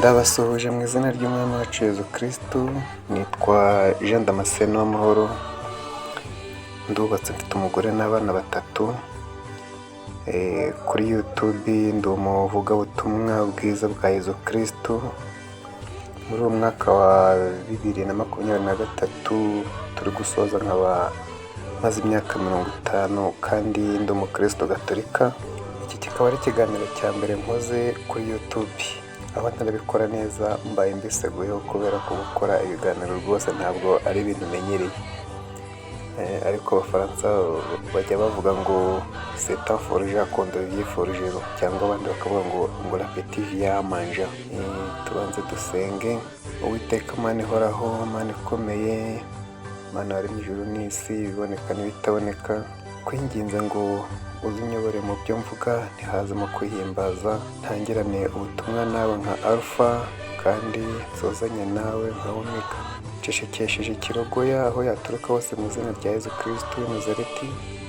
Ndabasuhuje mu izina ry'Umwami wacu Yezu Kristu, nitwa Jean Damascene Uwamahoro, ndubatse, mfite umugore n'abana batatu. Kuri YouTube ndi umuvugabutumwa bwiza bwa Yezu Kristu. Muri uwo mwaka wa 2023 turi gusoza, nkaba maze imyaka 50 kandi ndi umukristo gatolika. Iki kikaba ari ikiganiro cya mbere nkoze kuri YouTube. Aho ntarabikora neza mbaye mbiseguyeho, kubera ko gukora ibiganiro rwose ntabwo ari ibintu menyereye. Ariko Abafaransa bajya bavuga ngo "C'est un forgeron qu'on devient forgeron", cyangwa abandi bakavuga ngo "L'appétit vient en mangeant". Tubanze dusenge. Uwiteka Mana ihoraho, Mana ikomeye, Mana waremye ijuru n'isi, ibiboneka n'ibitaboneka, kwinginze ngo uze unyobore mu byo mvuga, ntihazemo kwihimbaza, ntangirane ubutumwa nawe nka Alpha kandi nsozanye nawe nka Omega. Ncecekesheje ikirogoya aho yaturuka hose mu izina rya Yezu Kristu w'i Nazareti.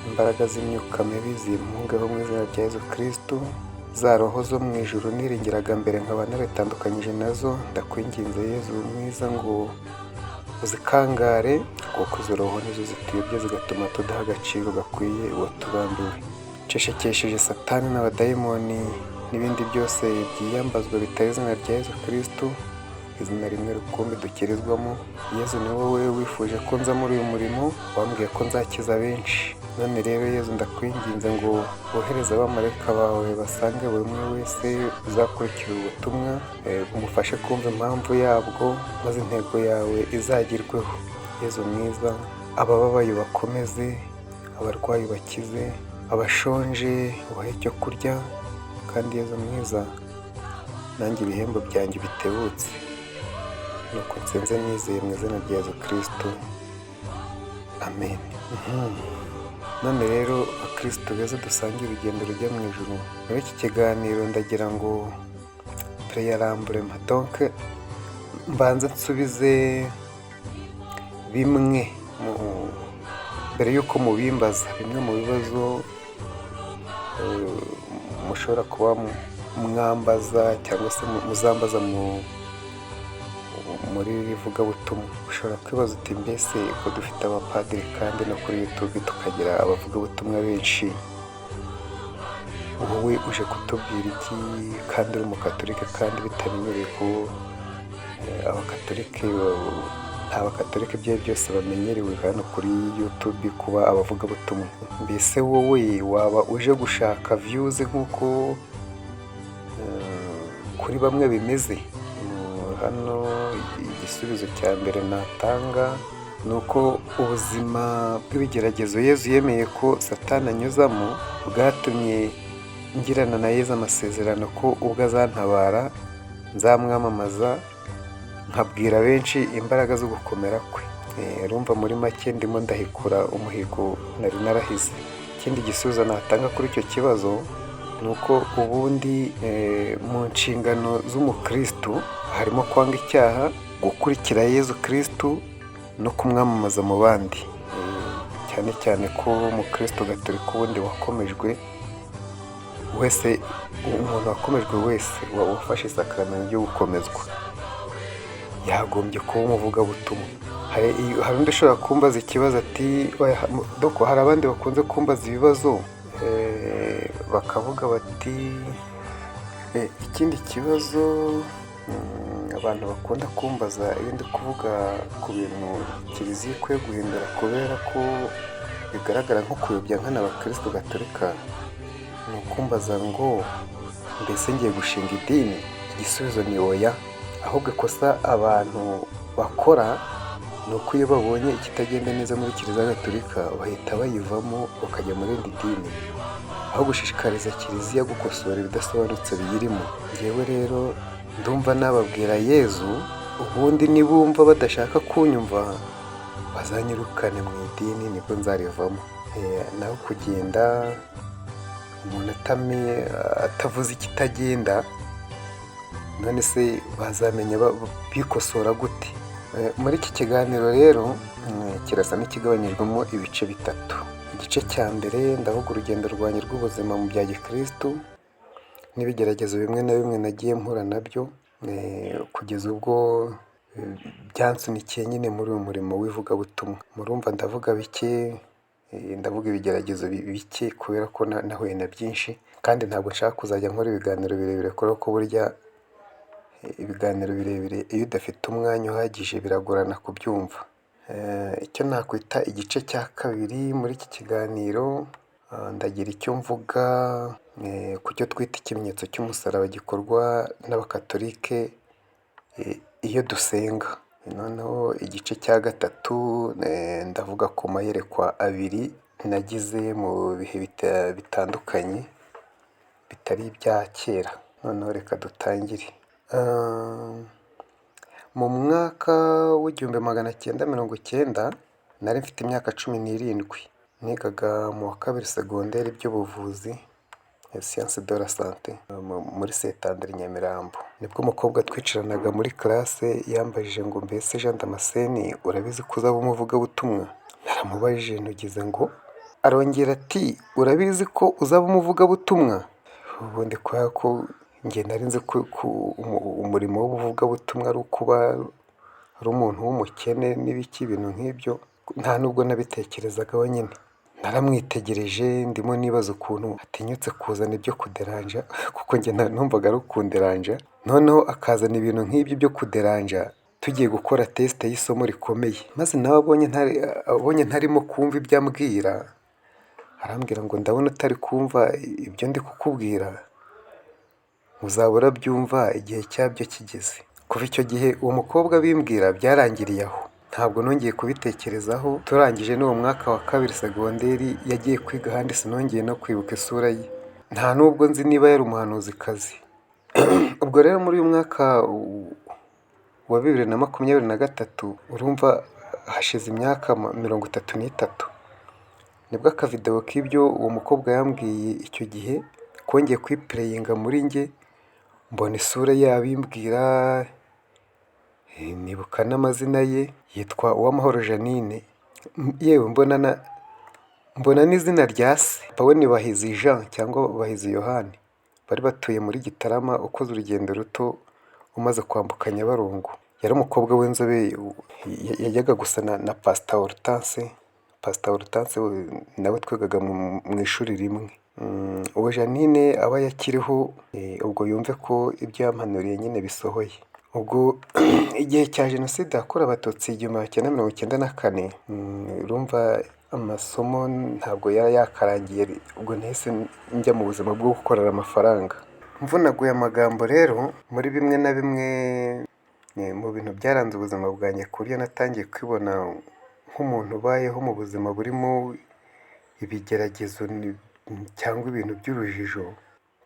Imbaraga z'imyuka mibi zimpungeho mu izina rya Yezu Kristu. Za roho zo mu ijuru niringiraga mbere nkaba naritandukanyije nazo, ndakwinginze Yezu mwiza ngo uzikangare, kuko izo roho nizo zituyobya, zigatuma tudaha agaciro gakwiye uwatubambiwe. Ncecekesheje Satani n'abadayimoni n'ibindi byose byiyambazwa bitari izina rya Yezu Kristu, izina rimwe rukumbi dukirizwamo. Yezu, ni wowe wifuje ko nza muri uyu murimo, wambwiye ko nzakiza benshi. None rero Yezu, ndakwinginze ngo wohereze abamarayika bawe basange buri umwe wese uzakurikira ubutumwa, bumufashe kumva impamvu yabwo, maze intego yawe izagerweho. Yezu mwiza, abababaye bakomeze, abarwayi bakize, abashonje ubahe icyo kurya, kandi Yezu mwiza, nanjye ibihembo byanjye bitebutse. Nuko nsenze nizeye mu izina rya Yezu Kristu, amen. None rero, bakristu beza dusangiye urugendo rujya mu ijuru, muri iki kiganiro ndagira ngo préalablement, donc mbanze nsubize bimwe mbere y'uko mubimbaza, bimwe mu bibazo mushobora kuba mwambaza cyangwa se muzambaza muri iri vugabutumwa. Ushobora kwibaza uti: "Mbese ko dufite abapadiri kandi no kuri YouTube tukagira abavugabutumwa benshi, wowe uje kutubwira iki kandi uri umukatolika, kandi bitamenyereye ko abakatolike, nta bakatolika ibyo ari byo byose bamenyerewe hano kuri YouTube kuba abavugabutumwa? Mbese wowe waba uje gushaka views nk'uko kuri bamwe bimeze?" Hano igisubizo cya mbere natanga ni uko ubuzima bw'ibigeragezo Yezu yemeye ko Satani anyuzamo bwatumye ngirana na Yezu amasezerano ko ubwo azantabara nzamwamamaza, nkabwira benshi imbaraga zo gukomera kwe. Urumva muri make ndimo ndahikura umuhigo nari narahize. Ikindi gisubizo natanga kuri icyo kibazo ni uko ubundi mu nshingano z'umukristu harimo kwanga icyaha, gukurikira Yezu Kristu no kumwamamaza mu bandi, cyane cyane ko umukristo gatolika ubundi wakomejwe wese, umuntu wakomejwe wese wafashe isakaramentu ryo gukomezwa, yagombye kuba umuvugabutumwa. Hari undi ushobora kumbaza ikibazo ati, doko hari abandi bakunze kumbaza ibibazo bakavuga bati, ikindi kibazo abantu bakunda kumbaza iyo ndi kuvuga ku bintu kiliziya ikwiye guhindura kubera ko bigaragara nko kuyobya nkana abakirisitu gatolika, ni ukumbaza ngo: "Mbese ngiye gushinga idini?" Igisubizo ni oya. Ahubwo ikosa abantu bakora ni uko iyo babonye ikitagenda neza muri Kiliziya Gatolika bahita bayivamo bakajya mu rindi dini, aho gushishikariza kiliziya gukosora ibidasobanutse biyirimo. Njyewe rero ndumva nababwira Yezu, ubundi nibumva badashaka kunyumva bazanyirukane mu idini, nibwo nzarivamo. Naho kugenda umuntu atavuze ikitagenda, none se bazamenya bikosora gute? Muri iki kiganiro rero kirasa n'ikigabanyijwemo ibice bitatu. Igice cya mbere ndavuga urugendo rwanjye rw'ubuzima mu bya gikirisitu n'ibigeragezo bimwe na bimwe nagiye mpura nabyo. Kugeza ubwo byansunikiye nyine muri uyu murimo w'ivugabutumwa. Murumva ndavuga bike, ndavuga ibigeragezo bike kubera ko nahuye na byinshi, kandi ntabwo nshaka kuzajya nkora ibiganiro birebire kubera ko burya ibiganiro birebire iyo udafite umwanya uhagije biragorana kubyumva. Icyo nakwita igice cya kabiri muri iki kiganiro, ndagira icyo mvuga ku cyo twita ikimenyetso cy'umusaraba gikorwa n'abakatolike iyo dusenga. Noneho igice cya gatatu ndavuga ku mayerekwa abiri nagize mu bihe bitandukanye bitari ibya kera. Noneho reka dutangire. Mu mwaka w'1990 nari mfite imyaka 17, nigaga mu wa kabiri segonderi iby'ubuvuzi, science de la santé, muri Saint Andre Nyamirambo. Nibwo umukobwa twicaranaga muri classe yambajije ngo: "Mbese Jean Damascene, urabizi ko uzaba umuvugabutumwa?" Naramubajije ntugize ngo? Arongera ati: "Urabizi ko uzaba umuvugabutumwa?" Ubundi kubera ko njye nari nzi ko umurimo w'ubuvugabutumwa ari ukuba ari umuntu w'umukene n'ibiki, ibintu nk'ibyo, nta nubwo nabitekerezagaho nyine. Naramwitegereje ndimo nibaza ukuntu atinyutse kuzana ibyo kuderanja, kuko njye numvaga ari ukunderanja, noneho akazana ibintu nk'ibyo byo kuderanja tugiye gukora test y'isomo rikomeye. Maze nawe abonye ntarimo kumva ibyo ambwira, arambwira ngo: "Ndabona utari kumva ibyo ndi kukubwira, uzaba urabyumva igihe cyabyo kigeze." Kuva icyo gihe uwo mukobwa abimbwira byarangiriye aho, ntabwo nongeye kubitekerezaho. Turangije n'uwo mwaka wa kabiri segonderi yagiye kwiga ahandi, sinongeye no kwibuka isura ye, nta nubwo nzi niba yari umuhanuzikazi. Ubwo rero muri uyu mwaka wa 2023, urumva hashize imyaka 33, nibwo akavidewo k'ibyo uwo mukobwa yambwiye icyo gihe kongeye kwiplayinga muri njye, mbona isura ye abimbwira, nibuka n'amazina ye, yitwa Uwamahoro Jeannine, yewe mbona n'izina rya se, papa we ni Bahizi Jean cyangwa Bahizi Yohani, bari batuye muri Gitarama ukoze urugendo ruto umaze kwambuka Nyabarongo. Yari umukobwa w'inzobe, yajyaga gusa na Pastor Hortense, Pastor Hortense nawe twigaga mu ishuri rimwe. Uwo Jeannine abaye akiriho, ubwo yumve ko ibyo yampanuriye nyine bisohoye. Ubwo igihe cya Jenoside yakorewe Abatutsi 1994, urumva amasomo ntabwo yari yakarangiye, ubwo nahise njya mu buzima bwo gukorera amafaranga. Mvunaguye amagambo rero, muri bimwe na bimwe mu bintu byaranze ubuzima bwanjye ku buryo natangiye kwibona nk'umuntu ubayeho mu buzima burimo ibigeragezo cyangwa ibintu by'urujijo,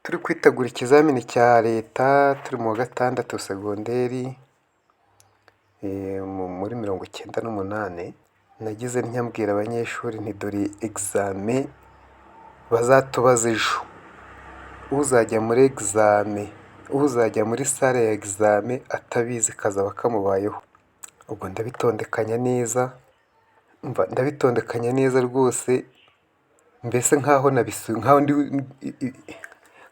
turi kwitegura ikizamini cya leta turi mu wa gatandatu segonderi muri 98, nagize ntya mbwira abanyeshuri nti: "Dore examen bazatubaza ejo, uzajya muri examen, uzajya muri salle ya examen atabizi kazaba kamubayeho." Ubwo ndabitondekanya neza, ndabitondekanya neza rwose, mbese nkaho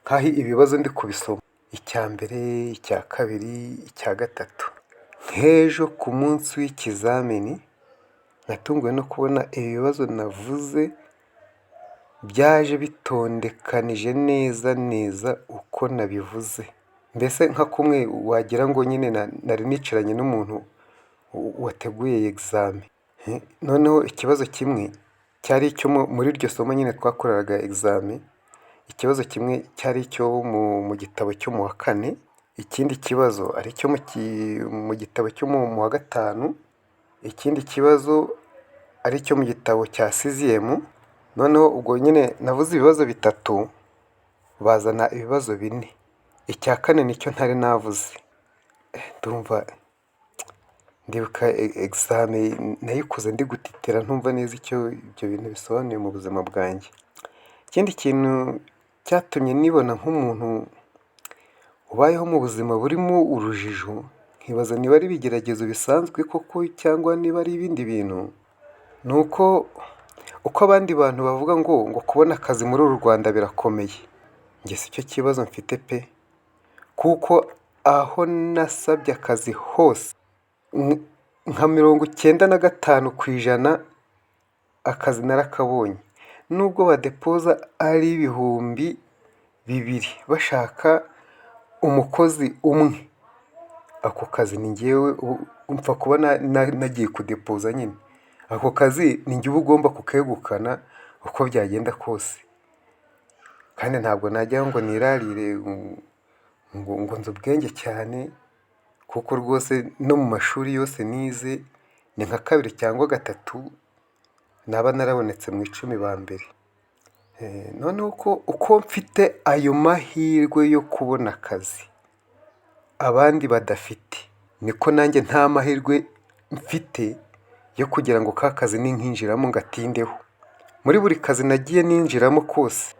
nkaho ibibazo ndi kubisoma, icya mbere, icya kabiri, icya gatatu. Nk'ejo ku munsi w'ikizamini natunguwe no kubona ibibazo navuze byaje bitondekanije neza neza uko nabivuze, mbese nka kumwe wagira ngo nyine nari nicaranye n'umuntu wateguye examen. Noneho ikibazo kimwe cyari icyo muri iryo somo nyine twakoreraga examen, ikibazo kimwe cyari icyo mu gitabo cyo mu wa kane, ikindi kibazo ari icyo mu gitabo cyo mu wa gatanu, ikindi kibazo ari icyo mu gitabo cya sixième, noneho ubwo nyine navuze ibibazo bitatu, bazana ibibazo bine, icya kane nicyo ntari navuze. Ndumva ndibuka examen nayikoze ndi gutitira, ntumva neza icyo ibyo bintu bisobanuye mu buzima bwanjye. Ikindi kintu cyatumye nibona nk'umuntu ubayeho mu buzima burimo urujijo, nkibaza niba ari ibigeragezo bisanzwe koko cyangwa niba ari ibindi bintu, ni uko uko abandi bantu bavuga ngo kubona akazi muri uru Rwanda birakomeye, njye si cyo kibazo mfite pe, kuko Aho nasabye akazi hose, nka 95% akazi narakabonye, nubwo badepoza ari 2000 bashaka umukozi umwe, ako kazi ni ngewe mpfa kuba nagiye kudepoza nyine, ako kazi ni njye uba ugomba kukegukana uko byagenda kose, kandi ntabwo najyaho ngo nirarire ngo nzi ubwenge cyane, kuko rwose no mu mashuri yose nize ni nka kabiri cyangwa gatatu naba narabonetse mu 10 ba mbere. Noneho uko mfite ayo mahirwe yo kubona akazi abandi badafite, niko nanjye nta mahirwe mfite yo kugira ngo ka kazi ninkinjiramo ngatindeho. Muri buri kazi nagiye ninjiramo kose,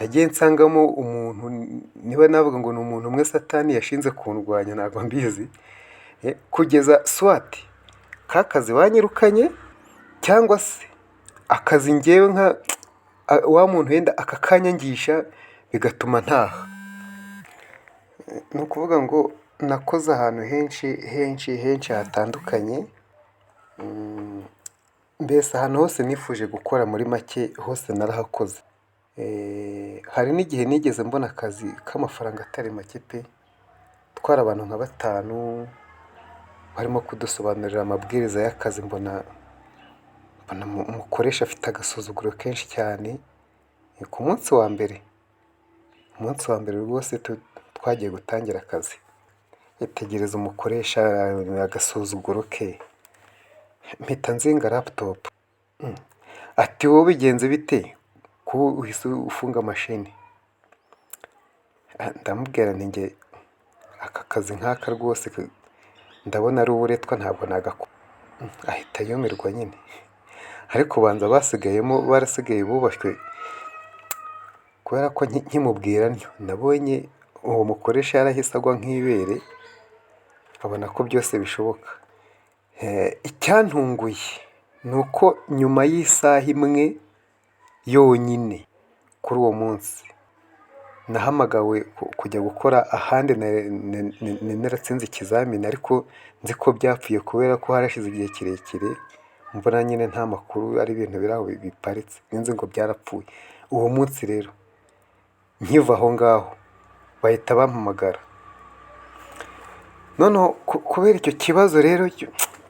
nagiye nsangamo umuntu, niba navuga ngo ni umuntu umwe Satani yashinze kundwanya ntabwo mbizi, kugeza soit ka kazi banyirukanye cyangwa se akazi ngewe nka wa muntu wenda akakanyangisha bigatuma ntaha. Ni ukuvuga ngo nakoze ahantu henshi henshi henshi hatandukanye, mbese ahantu hose nifuje gukora muri make hose narahakoze. Hari n'igihe nigeze mbona akazi k'amafaranga atari make pe, twari abantu nka batanu barimo kudusobanurira amabwiriza y'akazi, mbona umukoresha afite agasuzuguro kenshi cyane, ku munsi wa mbere, umunsi wa mbere rwose twagiye gutangira akazi, itegereza umukoresha agasuzuguro ke, mpita nzinga laptop, ati wowe bigenze bite ko uhise ufunga mashini? Ndamubwira nti njye aka kazi nk'aka rwose ndabona ari uburetwa ntabwo nagakora. Ahita yumirwa nyine, ariko ubanza basigayemo barasigaye bubashywe, kubera ko nkimubwira ntyo nabonye uwo mukoresha yarahise agwa nk'ibere, abona ko byose bishoboka. Icyantunguye ni uko nyuma y'isaha imwe yonyine kuri uwo munsi, nahamagawe kujya gukora ahandi nari naratsinze ikizamini, ariko nzi ko byapfuye kubera ko harashize igihe kirekire mbona nyine nta makuru, ari ibintu biri aho biparitse, nzi ngo byarapfuye. Uwo munsi rero nkiva aho ngaho bahita bampamagara, noneho kubera icyo kibazo rero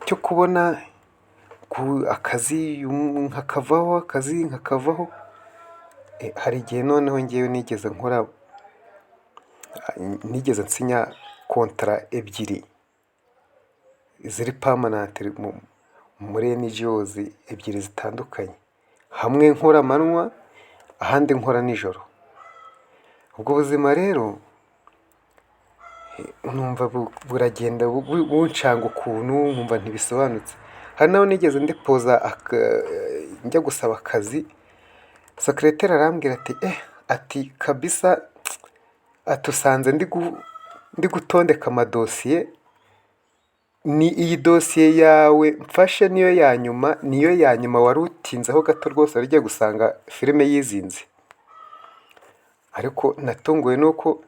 cyo kubona akazi nkakavaho, akazi nkakavaho, hari igihe noneho ngewe nigeze nkora, nigeze nsinya contrat ebyiri ziri permanent muri NGOs ebyiri zitandukanye, hamwe nkora amanywa ahandi nkora nijoro. Ubwo buzima rero numva buragenda buncanga ukuntu, nkumva ntibisobanutse. Hari n'aho nigeze ndepoza njya gusaba akazi, secrétaire arambwira ati ati kabisa, ati usanze ndi gutondeka amadosiye, ni iyi dosiye yawe mfashe niyo ya nyuma, niyo ya nyuma wari utinzeho gato rwose wari ugiye gusanga filime yizinze. Ariko natunguwe nuko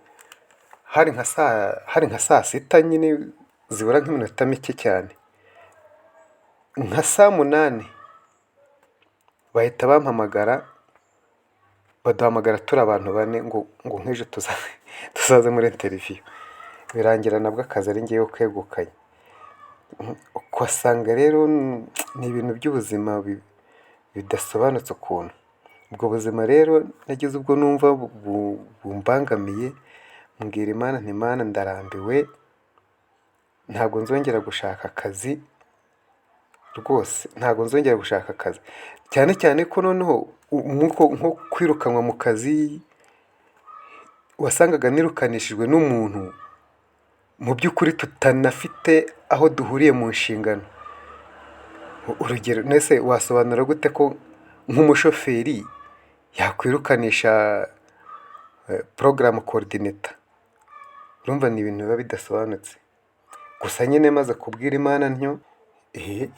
hari nka saa sita nyine zibura nk'iminota mike cyane, nka saa munani bahita bampamagara, baduhamagara turi abantu bane ngo nk'ejo tuzaze muri interview, birangira nabwo akazi ari njyewe ukegukanye. Ugasanga rero ni ibintu by'ubuzima bidasobanutse ukuntu. Ubwo buzima rero nagize ubwo numva bumbangamiye, mbwira Imana nti Mana ndarambiwe, ntabwo nzongera gushaka akazi rwose, ntabwo nzongera gushaka akazi, cyane cyane ko noneho nko kwirukanwa mu kazi, wasangaga nirukanishijwe n'umuntu mu by'ukuri tutanafite aho duhuriye mu nshingano. Urugero, mbese wasobanura gute ko nk'umushoferi yakwirukanisha program coordinator? Urumva ni ibintu biba bidasobanutse. Gusa nyine maze kubwira Imana ntyo,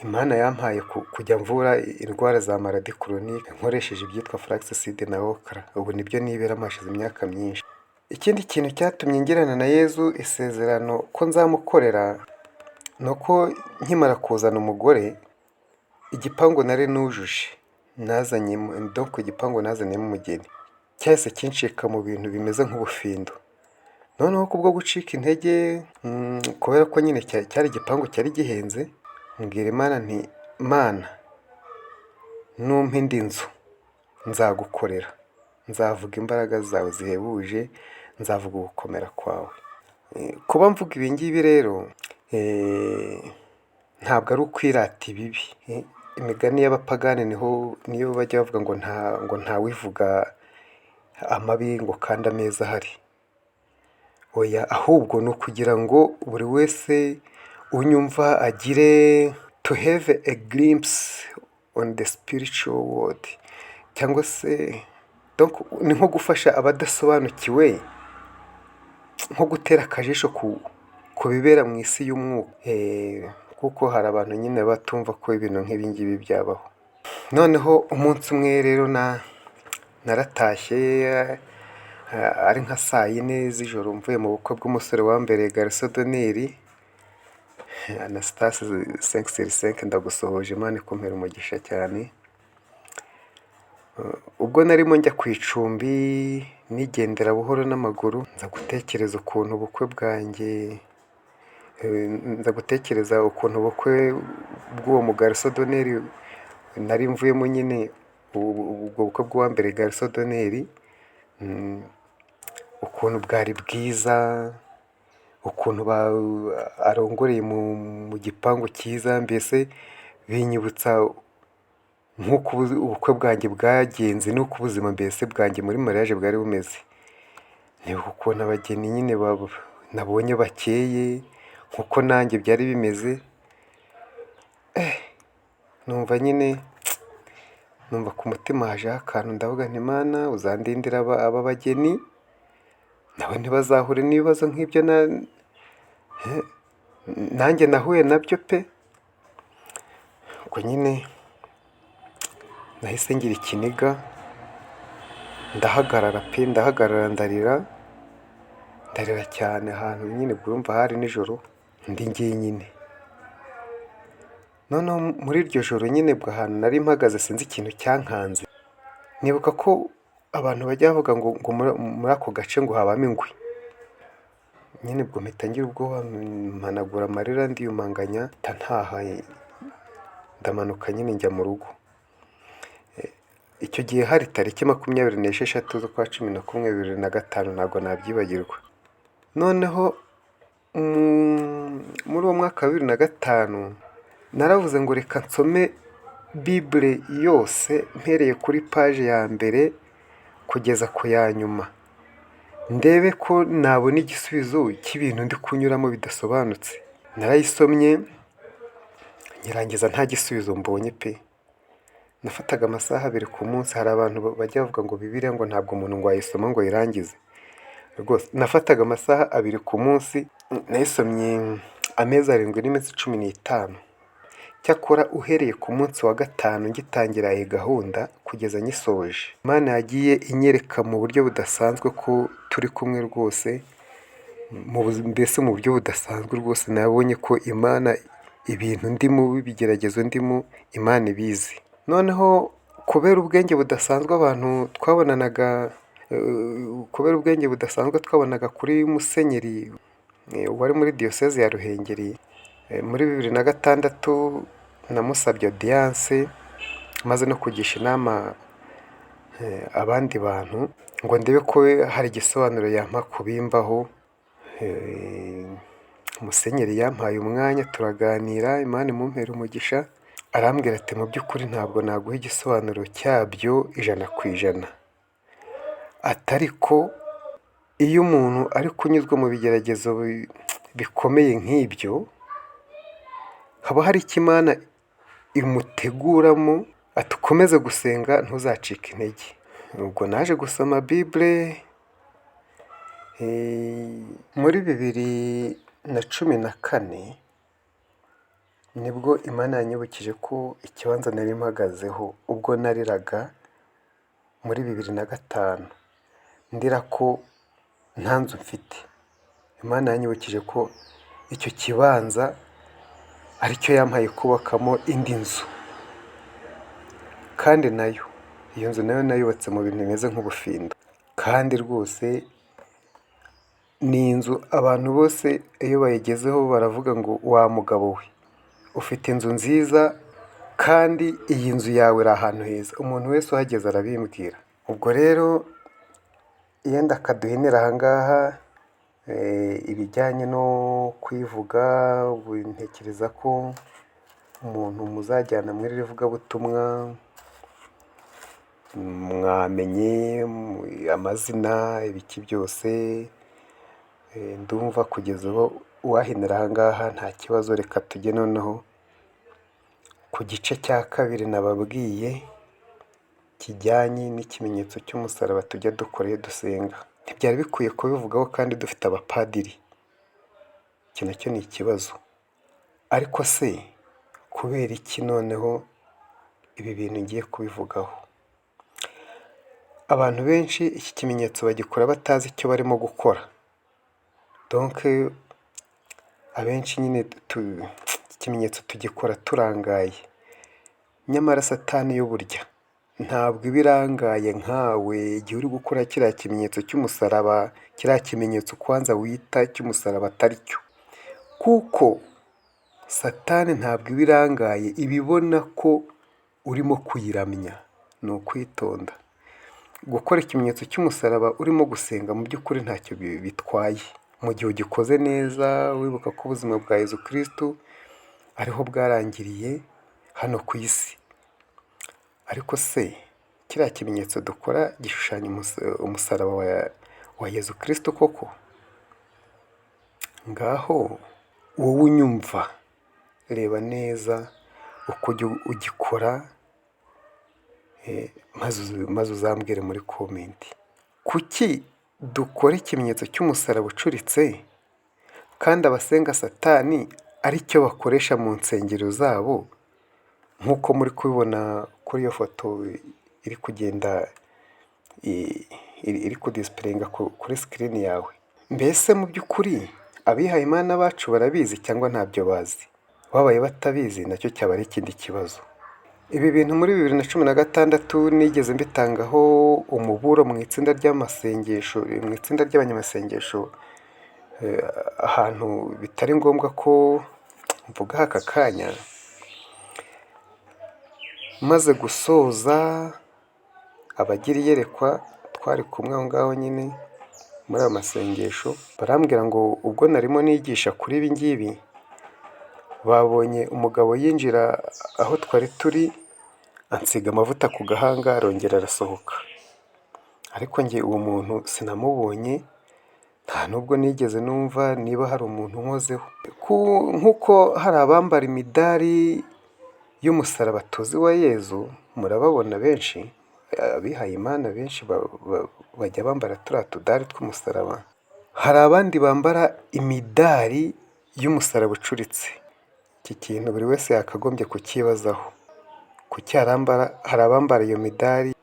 Imana yampaye kujya mvura indwara za maladie chronique nkoresheje ibyitwa flaxseed na okra, ubu nibyo niberamo hashize imyaka myinshi. Ikindi kintu cyatumye ngirana na Yezu isezerano ko nzamukorera, ni uko nkimara kuzana umugore, igipangu nari nujuje nazanyemo, donc igipangu nazaniyemo umugeni cyahise kincika mu bintu bimeze nk'ubufindo. Noneho kubwo gucika intege, kubera ko nyine cyari igipangu cyari gihenze, mbwira Imana nti: "Mana, numpa indi nzu nzagukorera, nzavuga imbaraga zawe zihebuje, nzavuga ugukomera kwawe." Kuba mvuga ibi ngibi rero ntabwo ari ukwirata ibibi. Imigani y'abapagani niho niyo bajya bavuga ngo ntawivuga amabi ngo kandi ameza ahari. Oya, ahubwo ni ukugira ngo buri wese unyumva agire to have a glimpse on the spiritual world, cyangwa se donc ni nko gufasha abadasobanukiwe, nko gutera akajisho ku bibera mu isi y'umwuka, kuko hari abantu nyine batumva ko ibintu nk'ibi ngibi byabaho. Noneho umunsi umwe rero naratashye ari nka saa yine z'ijoro, mvuye mu bukwe bw'umusore wambereye garçon d'honneur, Anastase 5 sur 5, ndagusuhuje, Imana ikumpere umugisha cyane. Ubwo narimo njya ku icumbi nigendera buhoro n'amaguru, nza gutekereza ukuntu ubukwe bwanjye, nza gutekereza ukuntu ubukwe bw'uwo mu garçon d'honneur nari mvuyemo nyine, ubwo bukwe bw'uwambereye garçon d'honneur, ukuntu bwari bwiza, ukuntu arongoreye mu gipangu cyiza, mbese binyibutsa nk'uko ubukwe bwanjye bwagenze n'uko ubuzima mbese bwanjye muri mariage bwari bumeze. Nibuka ukuntu abageni nyine nabonye bakeye nk'uko nanjye byari bimeze, numva nyine, numva ku mutima hajeho akantu, ndavuga nti: "Mana, uzandindira aba bageni nabo ntibazahure n'ibibazo nk'ibyo nanjye nahuye nabyo pe." Ubwo nyine nahise ngira ikiniga, ndahagarara pe, ndahagarara, ndarira, ndarira cyane ahantu nyine urumva hari nijoro ndi njyenyine. Noneho muri iryo joro nyine ubwo ahantu nari mpagaze sinzi ikintu cyankanze, nibuka ko abantu bajya bavuga ngo muri ako gace ngo habamo ingwe. Nyine ubwo mpita ngira ubwoba, mpanagura amarira, ndiyumanganya, mpita ntaha, ndamanuka nyine njya mu rugo. Icyo gihe hari tariki 26 z'ukwa 11 2005, ntabwo nabyibagirwa. Noneho muri uwo mwaka wa 2005 naravuze ngo reka nsome Bible yose mpereye kuri page ya mbere kugeza ku ya nyuma, ndebe ko nabona igisubizo cy'ibintu ndi kunyuramo bidasobanutse. Narayisomye nyirangiza nta gisubizo mbonye pe! Nafataga amasaha 2 ku munsi, hari abantu bajya bavuga ngo Bibiliya ngo ntabwo umuntu ngo ayisoma ngo ayirangize. Rwose nafataga amasaha 2 ku munsi, nayisomye amezi 7 n'iminsi 15. Cyakora uhereye ku munsi wa gatanu ngitangira iyi gahunda kugeza nyisoje, Imana yagiye inyereka mu buryo budasanzwe ko turi kumwe rwose, mbese mu buryo budasanzwe rwose nabonye ko Imana ibintu ndimo, ibigeragezo ndimo, Imana ibizi. Noneho kubera ubwenge budasanzwe abantu twabonanaga, kubera ubwenge budasanzwe twabonaga kuri Musenyeri wari muri Diyoseze ya Ruhengeri, muri 2006 namusabye audience, maze no kugisha inama abandi bantu ngo ndebe ko hari igisobanuro yampa ku bimbaho. Musenyeri yampaye umwanya turaganira, Imana imumpere umugisha, arambwira ati: "Mu by'ukuri ntabwo naguha igisobanuro cyabyo 100%." Ati: "Ariko iyo umuntu ari kunyuzwa mu bigeragezo bikomeye nk'ibyo, haba hari icyo Imana imuteguramo." Ati: "Ukomeze gusenga, ntuzacike intege." Ubwo naje gusoma Bible muri 2014, nibwo Imana yanyibukije ko ikibanza nari mpagazeho ubwo nariraga muri 2005, ndira ko nta nzu mfite. Imana yanyibukije ko icyo kibanza aricyo yampaye kubakamo indi nzu, kandi nayo iyo nzu nayo nayubatse mu bintu bimeze nk'ubufindo, kandi rwose ni inzu abantu bose iyo bayigezeho baravuga ngo wa mugabo we ufite inzu nziza kandi iyi nzu yawe iri ahantu heza, umuntu wese uhageze arabimbwira. Ubwo rero yenda kaduhinira aha ngaha, ibijyanye no kwivuga ntekereza ko umuntu muzajyana muri iri vugabutumwa mwamenye amazina ibiki byose, ndumva kugeza ubu uwahinira aha ngaha nta kibazo, reka tujye noneho ku gice cya kabiri nababwiye kijyanye n'ikimenyetso cy'umusaraba tujya dukora iyo dusenga. Ntibyari bikwiye kubivugaho kandi dufite abapadiri, iki nacyo ni ikibazo. Ariko se kubera iki noneho ibi bintu ngiye kubivugaho? Abantu benshi iki kimenyetso bagikora batazi icyo barimo gukora, donc abenshi nyine iki kimenyetso tugikora turangaye, nyamara Satani yo burya ntabwo iba irangaye nkawe igihe uri gukora kiriya kimenyetso cy'umusaraba, kiriya kimenyetso kwanza wita cy'umusaraba atari cyo, kuko Satani ntabwo iba irangaye, iba ibona ko urimo kuyiramya, ni ukwitonda. Gukora ikimenyetso cy'umusaraba urimo gusenga mu by'ukuri ntacyo bitwaye, mu gihe ugikoze neza wibuka ko ubuzima bwa Yezu Kirisitu ariho bwarangiriye hano ku isi. Ariko se kiriya kimenyetso dukora gishushanya umusaraba wa Yezu Kirisitu koko? Ngaho wowe unyumva reba neza uko ujya ugikora, maze uzambwire muri comment. Kuki dukora ikimenyetso cy'umusaraba ucuritse kandi abasenga Satani aricyo bakoresha mu nsengero zabo, nk'uko muri kubibona kuri iyo foto iri kugenda iri kudisipulayinga kuri screen yawe? Mbese mu by'ukuri abihayimana bacu barabizi cyangwa ntabyo bazi? Babaye batabizi nacyo cyaba ari ikindi kibazo. Ibi bintu muri 2016 nigeze mbitangaho umuburo mu itsinda ry'amasengesho, mu itsinda ry'abanyamasengesho, ahantu bitari ngombwa ko mvuga aka kanya, maze gusoza abagira iyerekwa twari kumwe aho ngaho nyine muri ayo masengesho, barambwira ngo ubwo narimo nigisha kuri ibi ngibi, babonye umugabo yinjira aho twari turi, ansiga amavuta ku gahanga arongera arasohoka. Ariko njye uwo muntu sinamubonye, nta nubwo nigeze numva niba hari umuntu unkozeho. Nk'uko hari abambara imidari y'umusaraba tuzi wa Yezu, murababona benshi, abihayimana benshi bajya bambara turiya tudari tw'umusaraba, hari abandi bambara imidari y'umusaraba ucuritse. Iki kintu buri wese yakagombye kucyibazaho. Kuki hari abambara iyo midari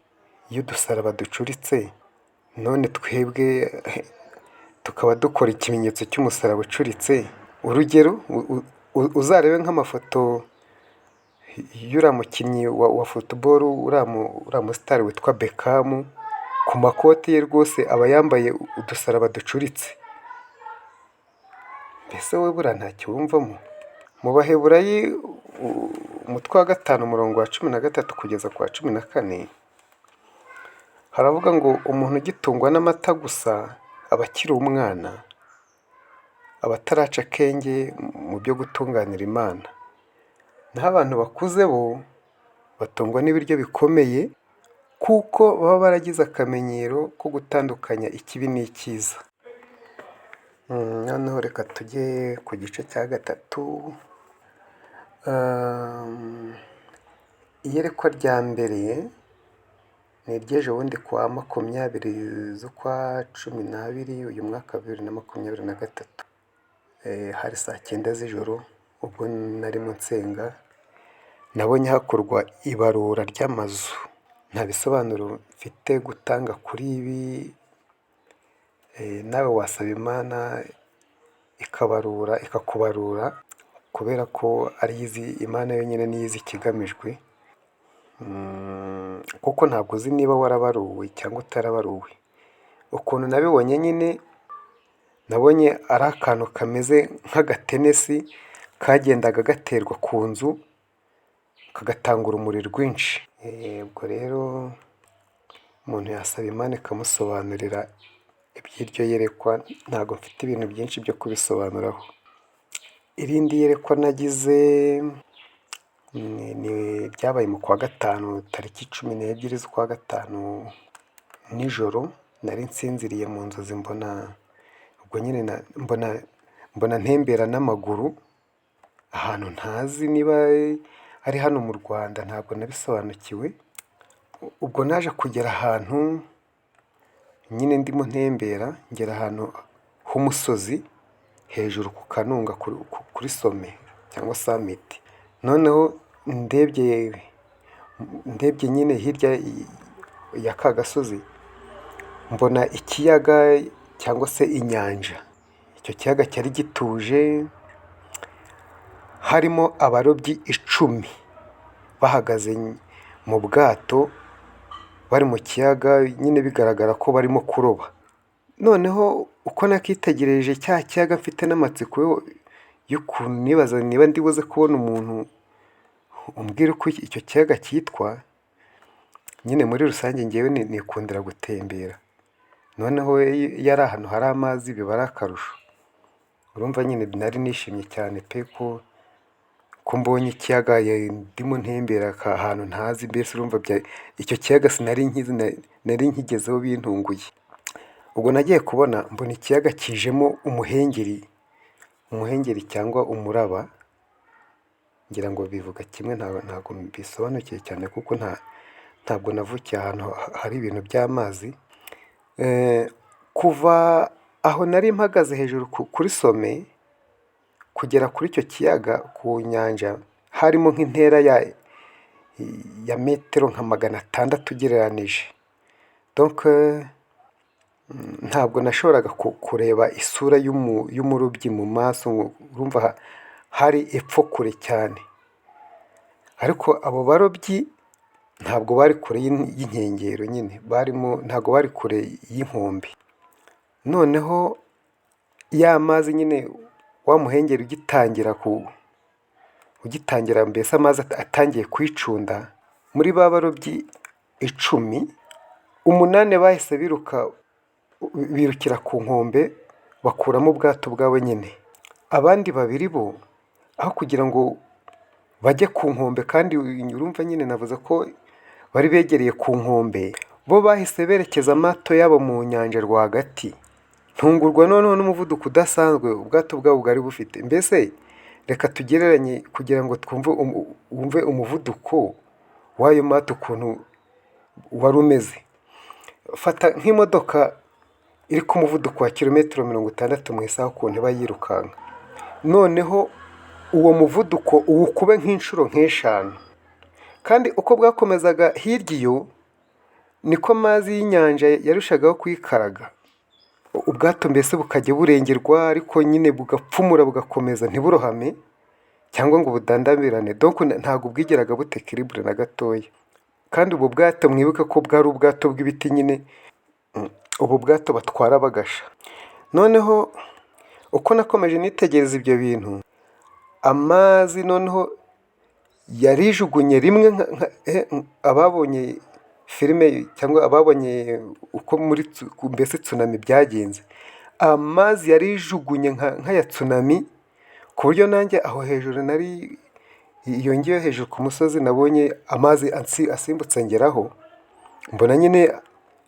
y'udusaraba ducuritse, none twebwe tukaba dukora ikimenyetso cy'umusaraba ucuritse? Urugero uzarebe nk'amafoto y'uriya mukinnyi wa football, uriya musitari witwa Beckham, ku makoti ye rwose aba yambaye udusaraba ducuritse. Mbese wowe buriya ntacyo wumvamo? Mu Baheburayi umutwe wa 5 umurongo wa 13 kugeza ku wa 14, haravuga ngo umuntu ugitungwa n'amata gusa aba akiri umwana, aba ataraca akenge mu byo gutunganira Imana. Naho abantu bakuze bo batungwa n'ibiryo bikomeye kuko baba baragize akamenyero ko gutandukanya ikibi n'icyiza. Noneho reka tujye ku gice cya gatatu. Iyerekwa rya mbere ni iry'ejo bundi ku wa 20 z'ukwa 12 uyu mwaka wa 2023. Hari saa 9 z'ijoro ubwo narimo nsenga, nabonye hakorwa ibarura ry'amazu. Nta bisobanuro mfite gutanga kuri ibi, Nawe wasaba Imana ikabarura, ikakubarura, kubera ko ariyo izi, Imana yonyine niyo izi ikigamijwe, kuko ntabwo uzi niba warabaruwe cyangwa utarabaruwe. Ukuntu nabibonye nyine, nabonye ari akantu kameze nk'agatenesi kagendaga gaterwa ku nzu, kagatanga urumuri rwinshi. Ubwo rero umuntu yasaba Imana ikamusobanurira iby'iryo yerekwa, ntabwo mfite ibintu byinshi byo kubisobanuraho. Irindi yerekwa nagize ni ryabaye mu kwa gatanu, tariki 12 z'ukwa gatanu nijoro, nari nsinziriye mu nzozi mbona, ubwo nyine mbona ntembera n'amaguru ahantu ntazi niba ari hano mu Rwanda, ntabwo nabisobanukiwe. Ubwo naje kugera ahantu nyine ndimo ntembera, ngera ahantu h'umusozi hejuru ku kanunga kuri sommet cyangwa summit. Noneho ndebye nyine hirya ya ka gasozi, mbona ikiyaga cyangwa se inyanja. Icyo kiyaga cyari gituje, harimo abarobyi 10 bahagaze mu bwato bari mu kiyaga, nyine bigaragara ko barimo kuroba. Noneho uko nakitegereje cya kiyaga mfite n'amatsiko y'ukuntu nibaza niba ndibuze kubona umuntu umbwira uko icyo kiyaga cyitwa, nyine muri rusange njyewe nikundira gutembera. Noneho iyo ari ahantu hari amazi biba ari akarusho. Urumva nyine nari nishimye cyane pe ko mbonye ikiyaga, ndimo ntembera ahantu ntazi, mbese urumva icyo kiyaga sinari nkizi, nari nkigezeho bintunguye. Ubwo nagiye kubona mbona ikiyaga kijemo umuhengeri, umuhengeri cyangwa umuraba, ngira ngo bivuga kimwe, ntabwo mbisobanukiwe cyane kuko ntabwo navukiye ahantu hari ibintu by'amazi. Kuva aho nari mpagaze hejuru kuri sommet kugera kuri icyo kiyaga ku nyanja, harimo nk'intera ya metero nka 600 ugereranije. Donc ntabwo nashoboraga kureba isura y'umurobyi mu maso, urumva hari epfo kure cyane. Ariko abo barobyi ntabwo bari kure y'inkengero nyine, barimo ntabwo bari kure y'inkombe. Noneho ya mazi nyine, wa muhengeri ugitangira, mbese amazi atangiye kwicunda, muri ba barobyi 10, 8 bahise biruka birukira ku nkombe bakuramo ubwato bwabo nyine. Abandi babiri bo aho kugira ngo bajye ku nkombe, kandi urumva nyine navuze ko bari begereye ku nkombe, bo bahise berekeza amato yabo mu nyanja rwagati. Ntungurwa noneho n'umuvuduko udasanzwe ubwato bwabo bwari bufite. Mbese reka tugereranye kugira ngo twumve, wumve umuvuduko w'ayo mato ukuntu wari umeze. Fata nk'imodoka iri ku muvuduko wa kilometero 60 mu isaha ukuntu iba yirukanka. Noneho uwo muvuduko uwukube nk'inshuro nk'eshanu. Kandi uko bwakomezaga hirya iyo, niko amazi y'inyanja yarushagaho kwikaraga. Ubwato mbese bukajya burengerwa, ariko nyine bugapfumura bugakomeza, ntiburohame cyangwa ngo budandabirane. Donc ntabwo bwigeraga buta équilibre na gatoya. Kandi ubu bwato mwibuke ko bwari ubwato bw'ibiti nyine, ubu bwato batwara bagasha. Noneho uko nakomeje nitegereza ibyo bintu, amazi noneho yarijugunye rimwe, ababonye filime cyangwa ababonye uko muri mbese tsunami byagenze, amazi yarijugunye nk'aya tsunami, ku buryo nanjye aho hejuru nari iyo ngiyo hejuru ku musozi nabonye amazi asimbutse angeraho, mbona nyine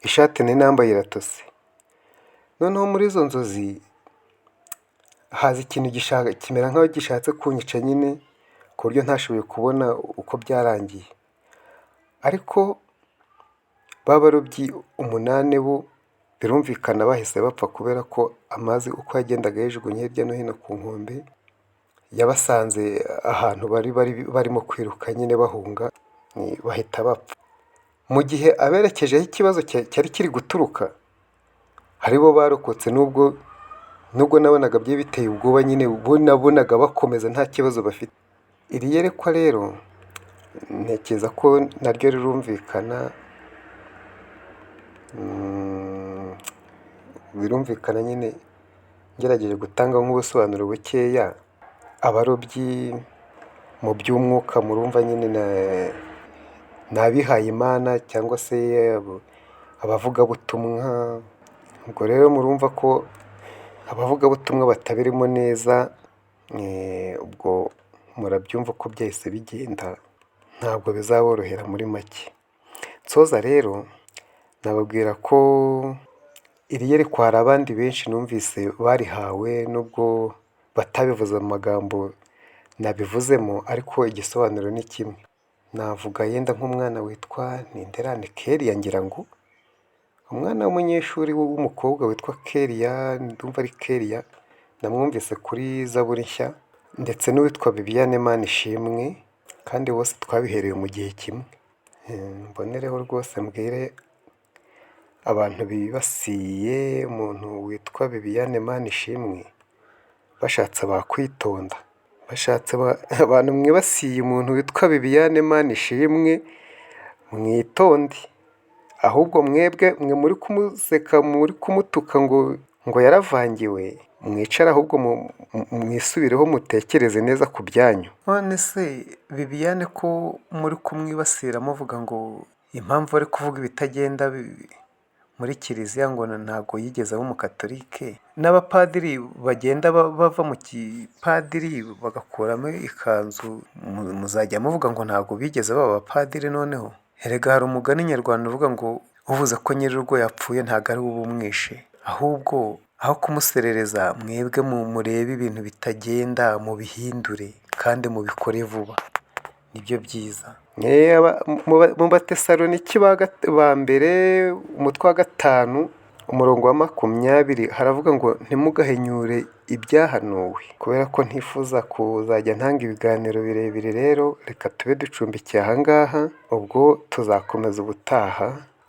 ishati nari nambaye iratose. Noneho muri izo nzozi haza ikintu kimera nk'aho gishatse kunyica nyine, ku buryo ntashoboye kubona uko byarangiye. Ariko ba barobyi 8 bo birumvikana bahise bapfa, kubera ko amazi uko yagendaga yijugunya hirya no hino ku nkombe, yabasanze ahantu bari barimo kwiruka nyine bahunga, bahita bapfa. Mu gihe aberekejeho ikibazo cyari kiri guturuka, Aribo barokotse, nubwo nabonaga byari biteye ubwoba nyine, bo nabonaga bakomeza nta kibazo bafite. Iri yerekwa rero ntekereza ko naryo rirumvikana, birumvikana nyine ngerageje gutanga nk'ubusobanuro bukeya, abarobyi mu by'umwuka murumva nyine ni abihaye Imana cyangwa se abavugabutumwa, ubwo rero murumva ko abavugabutumwa batabirimo neza, ubwo murabyumva uko byahise bigenda, ntabwo bizaborohera muri make. Nsoza rero nababwira ko iri yerekwa hari abandi benshi numvise barihawe nubwo batabivuze mu magambo nabivuzemo, ariko igisobanuro ni kimwe. Navuga yenda nk'umwana witwa Ninderane Keria, ngira ngo umwana w'umunyeshuri w'umukobwa witwa Keria, ndumva ari Keria, namwumvise kuri Zaburi nshya, ndetse n'uwitwa Bibiane Manishimwe, kandi bose twabiherewe mu gihe kimwe. Mbonereho rwose mbwire abantu bibasiye umuntu witwa Bibiane Manishimwe, bashatse bakwitonda, bashatse abantu mwibasiye umuntu witwa Bibiane Manishimwe mwitonde, ahubwo mwebwe mwe muri kumuseka, muri kumutuka ngo yaravangiwe, mwicare ahubwo mwisubireho mutekereze neza ku byanyu. None se Bibiane ko muri kumwibasira muvuga ngo impamvu ari kuvuga ibitagenda muri kiliziya ngo ntabwo yigeze aba umukatolike, n'abapadiri bagenda bava mu kipadiri bagakuramo ikanzu, muzajya muvuga ngo ntabwo bigeze baba abapadiri noneho? Erega hari umugani nyarwanda uvuga ngo uvuze ko nyir'urugo yapfuye ntabwo ari we uba umwishe, ahubwo aho kumuserereza mwebwe murebe ibintu bitagenda mubihindure kandi mubikore vuba, nibyo byiza. Mu Batesaloniki ba mbere umutwe wa 5 umurongo wa 20 haravuga ngo ntimugahinyure ibyahanuwe. Kubera ko ntifuza kuzajya ntanga ibiganiro birebire rero reka tube ducumbikiye aha ngaha, ubwo tuzakomeza ubutaha,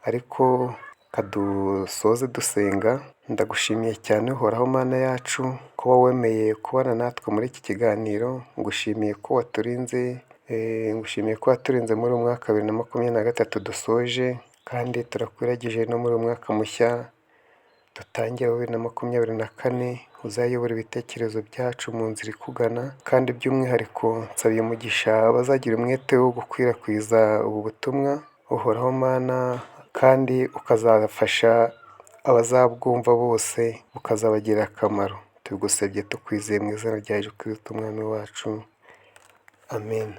ariko kadusoze dusenga. Ndagushimiye cyane Uhoraho Mana yacu kuba wemeye kubana natwe muri iki kiganiro, ngushimiye ko waturinze, ngushimiye ko waturinze muri uyu mwaka 2023 dusoje, kandi turakwiragije no muri uyu mwaka mushya dutangiye wa 2024, uzayobora ibitekerezo byacu mu nzira ikugana, kandi by'umwihariko nsabiye umugisha abazagira umwete wo gukwirakwiza ubu butumwa, Uhoraho Mana, kandi ukazafasha abazabwumva bose bukazabagirira akamaro. Tubigusabye tukwizeye mu izina rya Yesu Kristo Umwami wacu, amen.